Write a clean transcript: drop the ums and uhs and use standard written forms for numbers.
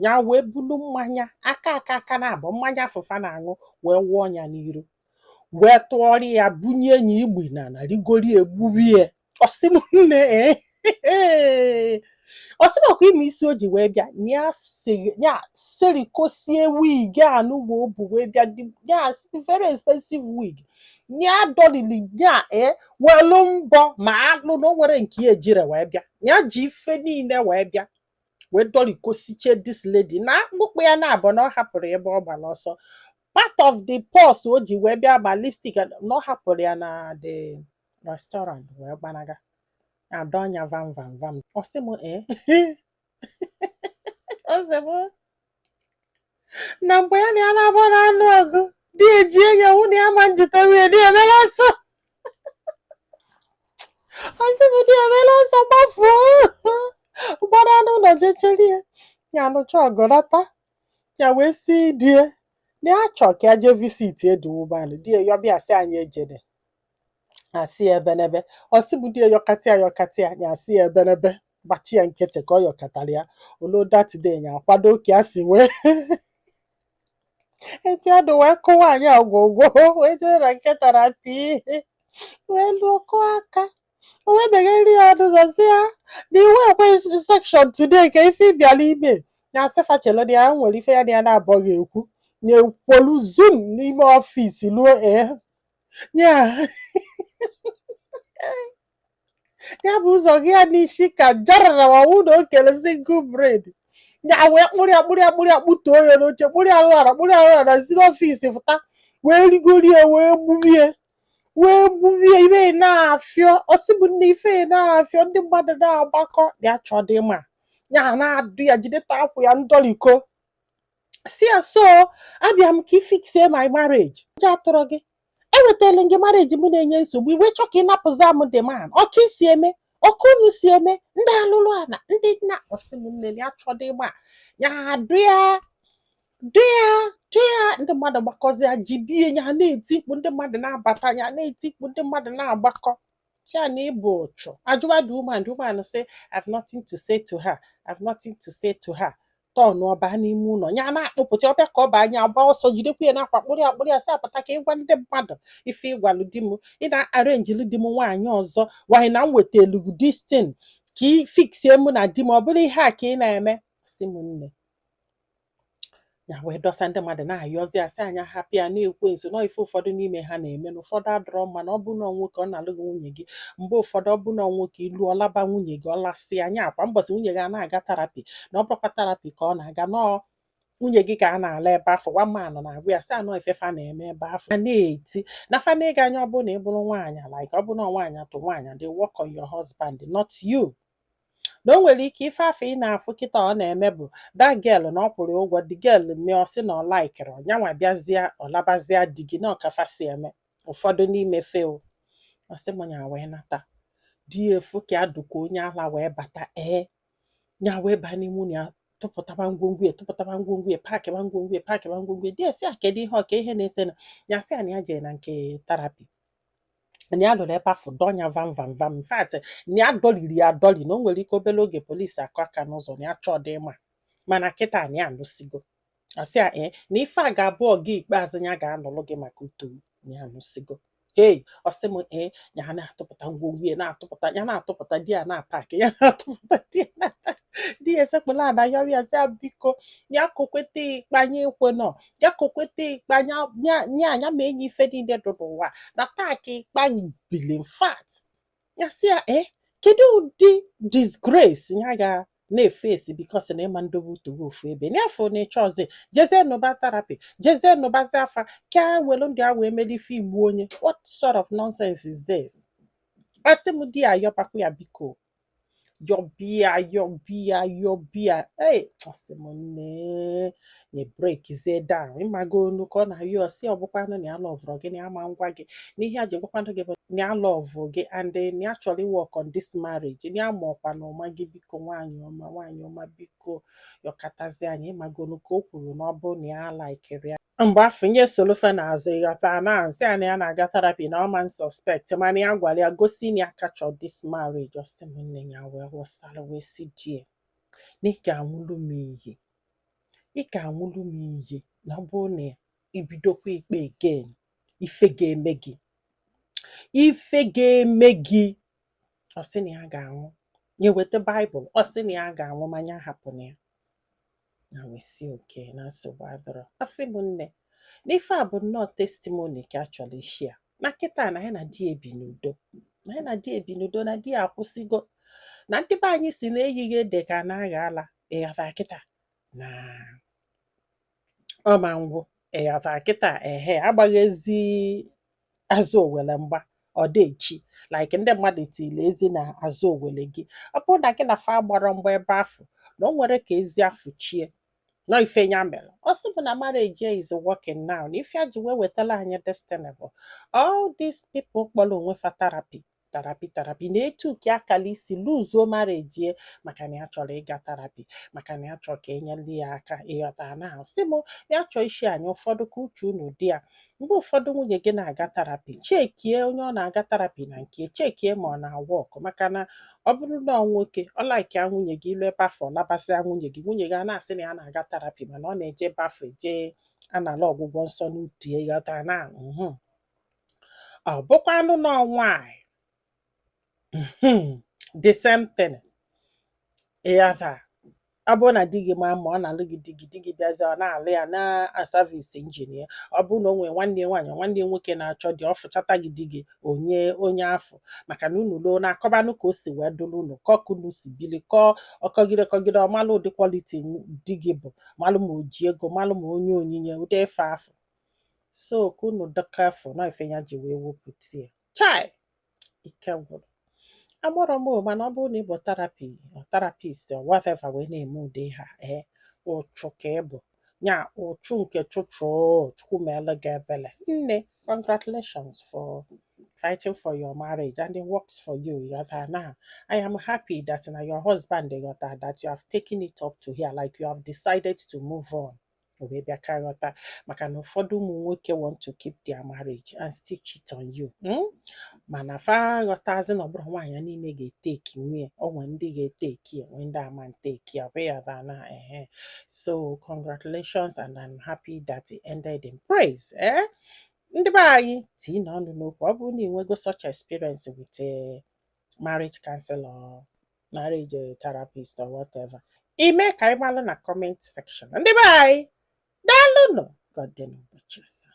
Ya wee bulu mmanya aka aka aka na abụ mmanya afụfa na-aṅụ, wee wụọ ya n'iru, wee tụọrọ ya bunye ya igbi na na rigori egbuwie. Ọsị m nne, ee, ọsị m ọkwa ime isi o ji wee bịa ya ya serikosie wig anụgbo o bu wee bịa ya very expensive wig ya dọlili ya, ee, welu mbọ ma alụ na o nwere nke ya ejire wee bịa. Ya ji ife niile wee bịa, wee dọlikosiche this lady na akpụkpọ ya na-abụ na ọ hapụrụ ebe ọ gbara ọsọ. Part of the purse o ji wee bịa, ma lipstick, na ọ hapụrụ ya na the restaurant wee gbanaga adọnya vam vam vam. Ọ sị m, ee, ọ sị m na mgbe ya na ya na-abụ na-anụ ọgụ, di eji enye nwụ na ya ma njite nwunye di emela ọsọ. Ọ sị m di emela ọsọ gbafuo, gbara n'ụlọ jee chere ya. Ya anụcha ọgụ nata, ya wee sị die na ya chọ ka ya jee visit the woman. Di ya yọbịa, sị anyị ejene, asị ya ebenebe. Ọ sị bụ di ya yọkatị ya, yọkatị ya, ya asị ya ebenebe, gbachi ya nkịtị ka ọ yọkatara ya olo. That day ya akwado ka ya si wee etu ya dị wee kụwa anyị ọgwụgwọ, wee jee na nke therapy, wee lụọ, kụọ aka, o wee megheri ya ọnụ ụzọ, sị ya na iwu ekweghị section today ka ife ị bịara ime. Ya asị fachelo na ya nwere ife ya na ya na-abọghị ekwu na ekwolu zoom n'ime office luo. Ee, ya ya bụ ụzọ gị ya n'isi ka jarara wawụ na o kele single braid. Ya wee kpụrụ ya, kpụrụ ya, kpụrụ ya, kpụtuo ya n'oche, kpụrụ ya alụ ala, kpụrụ ya alụ ala, si n'office fụta, wee rigorie, wee gbubie, wee gbubie ibe na-afịọ. Ọsị bụ nne, ife na-afịọ, ndị mmadụ na-agbakọ ya chọọ dị ma ya na-adụ ya jideta akwụ ya ndọliko, si ya, so abịa m ka ifixie my marriage. Ụjọ atụrụ gị, ewetara m gị marriage m na-enye nsogbu, iwe chọ ka ị napụza m the man. Ọka isi eme ọka unu si eme ndị alụlụ ala ndị nna. Ọsị m nne, ya chọọ dị ma ya adụ ya, dụ ya, dụ ya. Ndị mmadụ gbakọzi ya ji bie, ya na-eti mkpu, ndị mmadụ na-abata, ya na-eti mkpu, ndị mmadụ na-agbakọ tia na ịbụ ụchụ. Ajụwa the woman, the woman say, "I've nothing to say to her, I've nothing to say to her." Tọn ọba n'ime ụlọ ya na-akpụpụta ọbịa ka ọ ba anya agba ọsọ, jidekwa ya n'akwa, kpụrụ ya, kpụrụ ya, sị apụta ka ịgwa ndị mmadụ ife ịgwalụ di m. Ị na-arenjili di m nwaanyị ọzọ, wanyị na m wetelu this thing ka ị fixie mụ na di m, ọ bụrụ ihe a ka ị na-eme. Sị m nne, ya wee dọsa ndị mmadụ na-ayọzi, asị anya hapụ ya na-ekwe nso nọ ife ụfọdụ n'ime ha na-eme na ụfọdụ adọrọ mma, na ọ bụ na nwoke ọ na-alụ gị nwunye gị, mgbe ụfọdụ ọ bụ na nwoke ilu ọlaba nwunye gị, ọlasị anya akwa mbọsị nwunye gị a na-aga therapy, na ọ bụrụkwa therapy ka ọ na-aga, nọọ nwunye gị ka a na-ala ebe afọ. Nwa man na-agwa ya sị anọ ifefa na-eme ebe afọ a na-eti na fa na-ege anya. Ọ bụrụ na ị bụrụ nwaanyị, like ọ bụrụ na nwaanyị atụ nwaanyị, they work on your husband, not you. Na o nwere ike ife afọ ị na-afụ kịta ọ na-eme bụ that girl na ọ kwụrụ ụgwọ the girl mee, ọ sị na ọ likere nyanwa, bịazie ọ labazie di gị na ọkafa si eme ụfọdụ n'ime feo. Ọ sị m ya wee nata di ya efu ka ya dụkwa onye ala wee bata. Ee, ya wee baa n'ime ụlọ ya, tụpụtaba ngwongwo ya, tụpụtaba ngwongwo ya, packịba ngwongwo ya, packịba ngwongwo ya. Di ya sị ya, kedu ihe ọka ihe na-ese na ya? Sị ya na ya jere na nke therapy, na ya lụrụ ebe afọ dọnya vam vam vam. In fact, na ya dọliri ya adọli, na o nwere ike obere oge polisi akụ aka n'ụzọ, na ya chọọ dị mma, mana kịta na ya anụsigo. Ọ sị ya, ee, na ife a ga-abụ ọga ikpeazụ ya ga-anọlụ gị maka uto, na ya anụsigo. Hey, ọ sị m, ee, ya na-atụpụta ngwongwo ya, na-atụpụta ya, na-atụpụta, di ya na-apack ya, na-atụpụta, di ya na di ya esekpụla ada yọrọ ya, sị ya biko, ya kokwete ịkpanye ekwe nọ ya, kokwete ịkpanya ya ya ya ma enyi ife niile dị n'ụwa na taa ka ịkpa bili. In fact, ya sị ya, ee, kedu ụdị disgrace ya ga na-efesi because na ịma ndobe utogo ofu ebe n'afọ na ịchọ ọzọ, jezie nụba therapy, jezie nụbazi afa ka welu ndị a wee mere ife igbu onye. What sort of nonsense is this? Asị m di ya yọbakwa ya, biko, yọbịa, yọbịa, yọbịa. Ei, ọsị m nne, nye breakzie down, ịmago onu ka ọ na-ayọ, ọsị ọ bụkwanụ na ya loveụrụ gị, na ya ma ngwa gị n'ihe a ji gwakwanụ gị bụ na ya love gị and na ya chọrọ iwork on this marriage, na ya ma ọkwa na ụma gị, biko, nwaanyị ọma, nwaanyị ọma, biko, yọkatazi anyị. Ịmago onu ka o kwuru na ọ bụ na ya likeri ya mgbe afọ nye solofe n'azụ, ịghọta na nsị ya na ya na-aga therapy, na ọma suspect, mana ya gwara ya gosi na ya kachọ this marriage. Ọsị m nne, ya wee wụsara, wee si die na ị ga-anwụlu m iyi. Ị ga-anwụrụ m iyi na ọ bụrụ na ibidokwa ikpe again, ife ga-eme gị, ife ga-eme gị. Ọ sị na ya ga-anwụ. Ya weta Baịbụl, ọ sị na ya ga-anwụ ma ya hapụ na ya. Na wee sị oke na nsogbu adọrọ. Ọ sị bụ nne na ife a bụ nnọọ testimony ka a chọrọ ishi ya na kịta, na ya na di ya bi n'udo, na ya na di ya bi n'udo, na di ya akwụsịgo na ndị be anyị si na eyighị ede ka a na-agha ala. Ịghọta kịta na ọ ma ngwụ. Ịghọta kịta? Ehe, agbaghị ezi azụ owele mgba ọ dị echi, like ndị mmadụ tili ezi na azụ owele gị. Ọ bụrụ na gị na fa gbara mgba ebe afụ na o nwere ka ezi afụ chie nọ, ife ya mere. Ọ sị bụ na marriage is working now, na ife a ji wee wetara anyị destiny bụ all these people kpọrọ onwe fa therapy, therapy, therapy, na-etu ka akala isi luzuo marriage ya, maka na ya chọrọ ịga therapy, maka na ya chọrọ ka enyere ya aka. Ịghọta na sị m ya chọọ isi anyị ụfọdụ ka uche unu dị ya. Mgbe ụfọdụ nwunye gị na-aga therapy, chekie onye ọ na-aga therapy na nke, chekie ma ọ na-awa ọkụ, maka na ọ bụrụ na ọ nwoke ọ laikia nwunye gị, ilu ebe afọ labasịa nwunye gị, nwunye gị a na-asị na ya na-aga therapy, mana ọ na-eje ebe afọ eje anala ọgwụgwọ nsọ n'utu ya. Ịghọta na ọ bụkwanụ na ọ nwaanyị, the same thing. Ịghọta? Ọ bụrụ na di gị maa mma, ọ na-alụ gị, di gị bịazie, ọ na-alụ ya na service engine ya. Ọ bụrụ na o nwere nwanne ya nwaanyị, nwanne ya nwoke na-achọ di, ọ fụchata gị, di gị onye onye afọ, maka na unu loo na-akọbanụ ka o si wee dụrụ unu, kọọ ka unu si bili, kọọ ọkọgide kọgide, ọmalụ ụdị quality di gị bụ, malụ ma o ji ego, malụ ma onye onyinye ụdị efe afọ. So ka unu dị careful na ife ya ji wee wepụta ya. Chai, ike gwụrụ agbọrọ m o. Mana ọ bụrụ na ị bụ therapy or therapist or whatever wee na-eme ụdị ha, ee, ụchụ ka ị bụ nya, ụchụ nke chụchụ. Chukwu meelu gị ebele. Nne, congratulations for fighting for your marriage and it works for you. Ghọtara now, I am happy that na your husband ghọtara that you have taken it up to here, like you have decided to move on. O wee bịa ka ghọta, maka na ụfọdụ ụmụ nwoke want to keep their marriage and still cheat on you, Mana fa ghọtazi na ọ bụrụ nwaanyị niile ga-eteki nwunye, o nwee ndị ga-eteki ya, nwee ndị ama nteki ya. Ọ bụ ya ba na ehe. So congratulations, and I'm happy that it ended in praise. Eh, ndị be anyị, tii na ọnụ n'okwu. Ọ bụrụ na ị nwego such experience with a marriage counselor or marriage therapist or whatever, ime ka anyị malụ na comment section. Ndị be anyị, daalụnụ. Ka ọ dị n'ụbọchị ọzọ.